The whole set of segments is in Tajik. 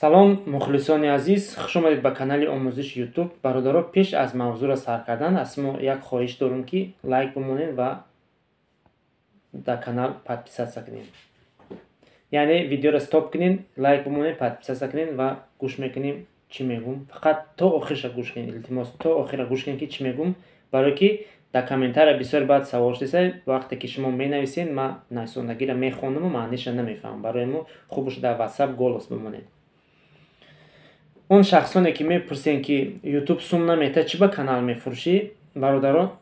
Салом, мухлисони азиз, хуш омадед ба канали омӯзиши Ютуб. Бародаро, пеш аз мавзӯъро сар кардан аз шумо як хоҳиш дорум, ки лайк бимонед ва дар канал подписаться кунед. Яъне видеоро стоп кунед, лайк бимонед, подписаться кунед ва гӯш мекунем, чӣ мегӯм. Фақат то охирша гӯш кунед, илтимос, то охира гӯш кунед, ки чӣ мегӯм, барое ки дар комментария бисёр баъд савол шудеса. Вақте ки шумо менависед, ман нависондагиро мехонаму маъниша намефаҳмам. Барои мо хуб дар WhatsApp голос бимонед. Он шахсоне, ки мепурсен, ки Ютуб сум намета, чӣ ба канал мефурӯшӣ? Бародарон,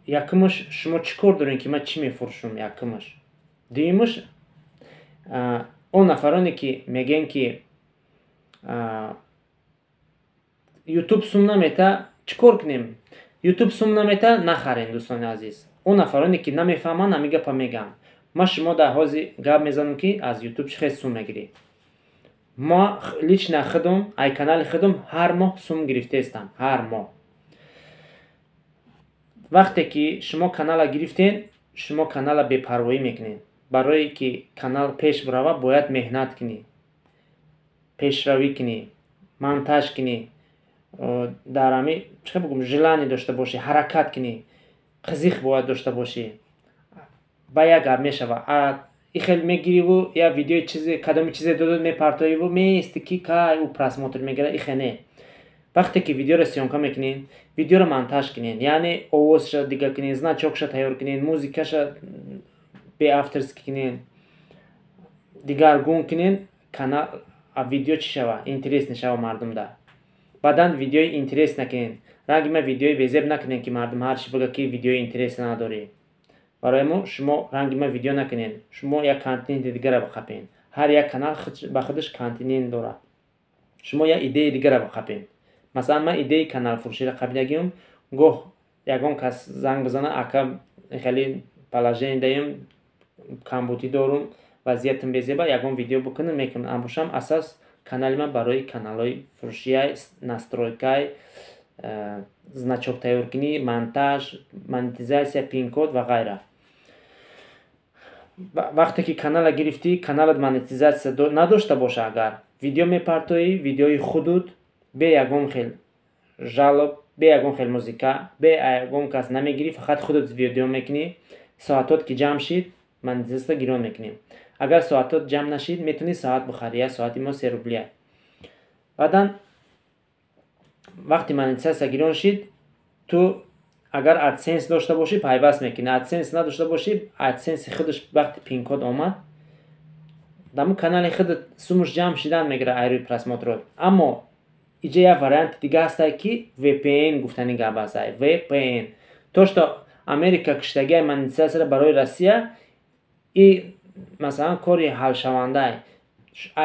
якумаш, шумо чӣ кор дорем, ки ман чӣ мефурӯшум? Якумаш. Дуюмаш, он нафароне, ки мегӯянд, ки Ютуб сум намета, чӣ кор кунем, Ютуб сум намета, нахарен. Дӯстони азиз, он нафароне, ки намефаҳманд, ҳамин гапа мегӯям. Ман шумо дар ҳози гап мезанам, ки аз Ютуб чӣ хел сум мегирӣ. Ма лично худум ай канали худум ҳар моҳ сум гирифтаистам, ҳар моҳ. Вақте ки шумо канала гирифтен, шумо канала бепарвоӣ мекунед. Барое ки канал пеш бирава, бояд меҳнат кунӣ, пешравӣ кунӣ, монтаж кунӣ, дар ҳами чӣ бигӯм, желание дошта бошӣ, ҳаракат кунӣ, қизиқ бояд дошта бошӣ, ба як гап мешава. И хел мегириву я видеои чизе, кадоми чизе додод, мепартоиву меисти, ки кай ӯ просмотр мегирад. Ихе не. Вақте ки видеоро съёмка мекунед, видеоро монтаж кунед, яъне овозша дига кунед, значокша тайёр кунед, музикаша беавторский кунед, дигаргун кунед, канал видео чӣ шава, интересный шава мардумда. Баъдан видеои интерес накунед, ранги ма видеои безеб накунед, ки мардум ҳарчи бигӯяд, ки видеои интерес надорӣ. Барои мо шумо ранги ма видео накунед, шумо як контенти дигара бихапед. Ҳар як канал ба худаш контент дорад, шумо як идеяи дигара бихапед. Масалан, ман идеяи каналфурӯширо қабидагиам. Гоҳ ягон кас занг бизана: «Ака, хеле положение даем, камбудӣ дорум, вазъиятам безеба, ягон видео бикунам», мекунам. Амбошам асас канали ман барои каналҳои фурӯшиай, настройкай, значок тайёркунӣ, монтаж, монетизатсия, пинкод ва ғайра. Вақте ки канала гирифтӣ, каналат монетизатсия надошта боша, агар видео мепартоӣ, видеои худуд бе ягон хел жалоб, бе ягон хел музика, бе ягон кас намегирӣ, фақат худут видео мекунӣ. Соатот ки ҷамъ шид, монетизатсия гирон мекунӣ. Агар соатот ҷамъ нашид, метавонӣ соат бихарӣ, як соати мо 3 рублия. Баъдан вақти монетизатсия гирон шид, ту агар AdSense дошта бошӣ, пайваст мекунӣ. AdSense надошта бошӣ, AdSense худаш вақти пинкод омад, даму канали худат сумуш ҷамъ шидан мегирад ай рӯи просмотрот. Аммо иҷа як варианти дига ҳастае, ки VPN гуфтани гап ҳастае. VPN, то что Америка киштагиай монетизатсияро барои Россия, и масалан кори ҳалшавандае.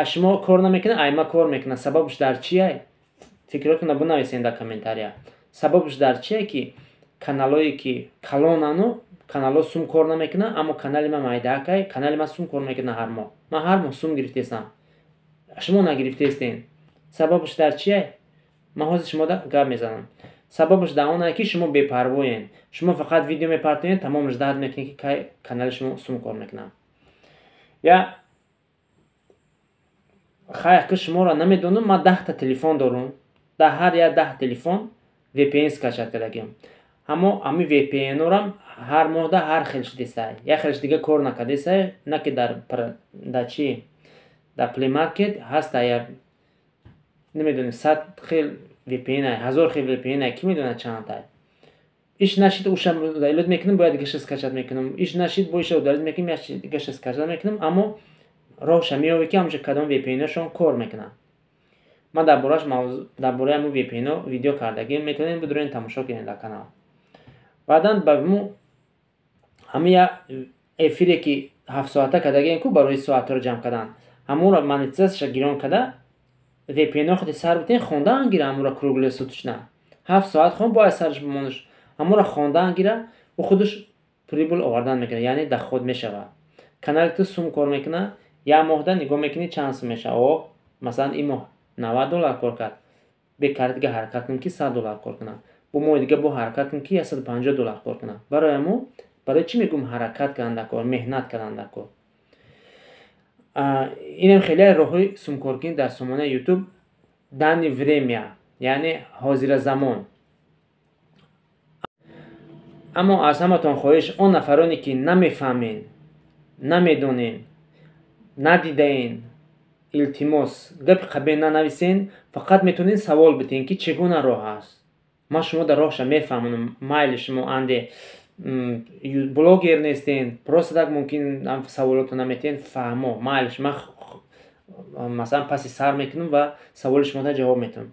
Шумо кор намекунад, айма кор мекунад. Сабабш дар чие? Фикротонро бинависед дар комментария. Сабабш дар чие, ки каналое ки калонану каналҳо сум кор намекунад, аммо канали ман майдаакай, канали ман сум кор мекунад ҳар моҳ? Ман ҳар моҳ сум гирифтаистам, шумо нагирифтаистен. Сабабш дар чие? Ман ҳозир шумода гап мезанам. Сабабаш дар он ае, ки шумо бепарвоен. Шумо фақат видео мепартоед, тамом, ждать мекунед, ки кай канали шумо сум кор мекунад. Я хайр, ки шуморо намедонам, ман 10-та телефон дорум, дар ҳар як 10 телефон VPN скачать кардагиам. Ҳамо ҳами VPN-орам ҳар моҳда ҳар хел шудесай, як хелш дига кор накардесай. На ки дар чи, дар Play Market ҳаста, як намедонем, 100 хел VPN, 1000 хел VPN, ки медонад чандтай. Иш нашид, уша удалить мекунам, бояд дигаша скачать мекунам. Иш нашид, бо иша удалить мекунам, як дигаша скачать мекунам. Аммо роҳша меёвӣ, ки ҳамҷо кадом VPN-ошон кор мекунанд. Ман дар бораш, дар бораи ҳамун VPN-о видео кардагим, метавонед бидурен, тамошо кунед дар канал. Баъдан ба мо ҳамин як эфире, ки 7-соата кардагием ку, барои соатҳоро ҷамъ кардан, ҳамонро монетизатсияша гирон карда, VPN-о худи сар битен, хондаан гира. Ҳамонро круглосуточно 7 соат хон, бояд сараш бимонаш, ҳамонро хондаан гира, ӯ худаш прибыль овардан мекунад, яъне доход мешавад. Канали ту сум кор мекунад. Як моҳда нигоҳ мекунӣ, чанд сум мешавад. О, масалан, ин моҳ 90 доллар кор кард, бекар дига ҳаракат кун, ки 100 доллар кор кунад. Бо моҳи дига бо ҳаракат кун, ки 150 доллар кор кунад. Барои ҳамо, барои чӣ мегӯм, ҳаракат кардан дар кор, меҳнат кардан дар кор. Инам хеле роҳҳои сумкоркунӣ дар сомонаи YouTube данный время, яъне ҳозира замон. Аммо аз ҳаматон хоҳиш, он нафароне ки намефаҳмен, намедонен, надидаен, илтимос, гапи қабеҳ нанависен, фақат метавонед савол бидиҳен, ки чӣ гуна роҳ аст. Ман шумо дар роҳша мефаҳмонам. Майли, шумо анде блогер нестен, просто так мумкин саволото наметиҳен, фаҳмо, майлиш, ман масалан паси сар мекунам ва саволи шумода ҷавоб метавам.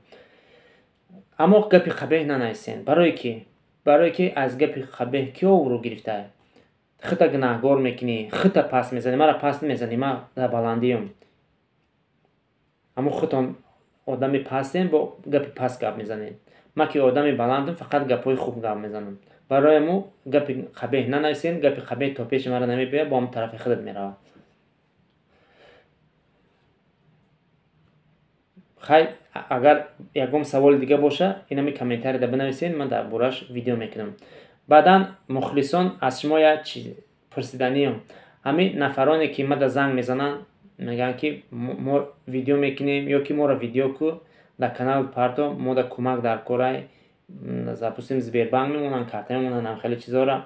Аммо гапи қабеҳ нанависен. Барое ки аз гапи қабеҳ ки обрӯ гирифта? Хита гунаҳгор мекунӣ, хита паст мезанӣ. Мара паст намезанӣ, ман дар баландиюм. Аммо худтон одами пастем, бо гапи паст гап мезанед. Ман ки одами баландам, фақат гапҳои хуб гап мезанам. Барои мо гапи қабеҳ нанависен. Гапи қабеҳ то пеши мара намебиёяд, бо ҳам тарафи худат меравад. Хай, агар ягон саволи дига боша, инами комментарияда бинависен, ман дар бораш видео мекунам. Баъдан, мухлисон, аз шумо як чиз пурсиданиам. Ҳамин нафароне ки мада занг мезананд, мегӯянд, ки мо видео мекунем ё ки моро видео ку, дар канал парто, мода кӯмак дар корай, запустим, Сбербанк мемонанд, карта мемонанд, ҳам хеле чизҳоро.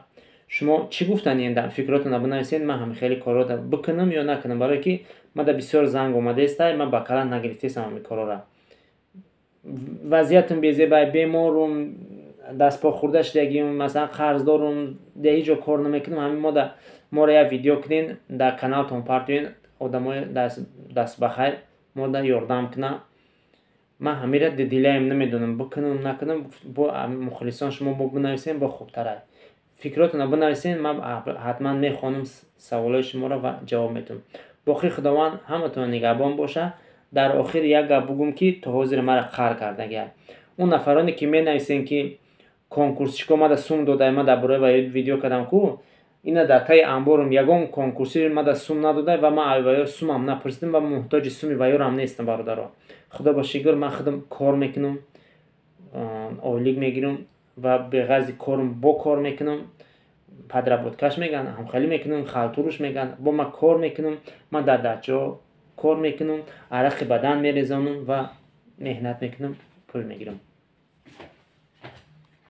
Шумо чӣ гуфтаниен? Фикротонро бинависед, ман ҳам хеле корро бикунам ё накунам, барое ки мада бисёр занг омадаестай, ман ба калан нагирифтаестам ҳамин корҳоро. Вазъиятам безебай, беморум, дастпо хӯрда шудагиам, масалан, қарздорум, дар ҳеҷ ҷо кор намекунам. Ҳамин мода моро як видео кунен, дар каналтон партоен, одамои дастбахайр мода ёрдам кунанд. Ман ҳамира дилаем, намедонам, бикунам, накунам. Бо мухлисон, шумо бо бинависен, бо хубтарай. Фикротонро бинависен, ман ҳатман мехонам саволҳои шуморо ва ҷавоб метавам. Боқӣ Худованд ҳаматон нигаҳбон боша. Дар охир як гап бугум, ки то ҳозир мара қаҳр кардагиа. Он нафароне ки менависен, ки конкурсчико мада сум додай, ман дар бораи ваё видео кардам ку, ина дар таи амборум ягон конкурсӣ мада сум надодай ва ман ваё сумам напурсидам ва муҳтоҷи суми ваёрам нестам. Бародаро, Худо ба шукр, ман худам кор мекунам, ойлик мегирам ва беғарзи корум бо кор мекунам, подработкаш мегӯянд, ҳамхелӣ мекунам, халтуруш мегӯянд, бо ман кор мекунам. Ман дар дачаҳо кор мекунам, арақи бадан мерезонам ва меҳнат мекунам, пул мегирам.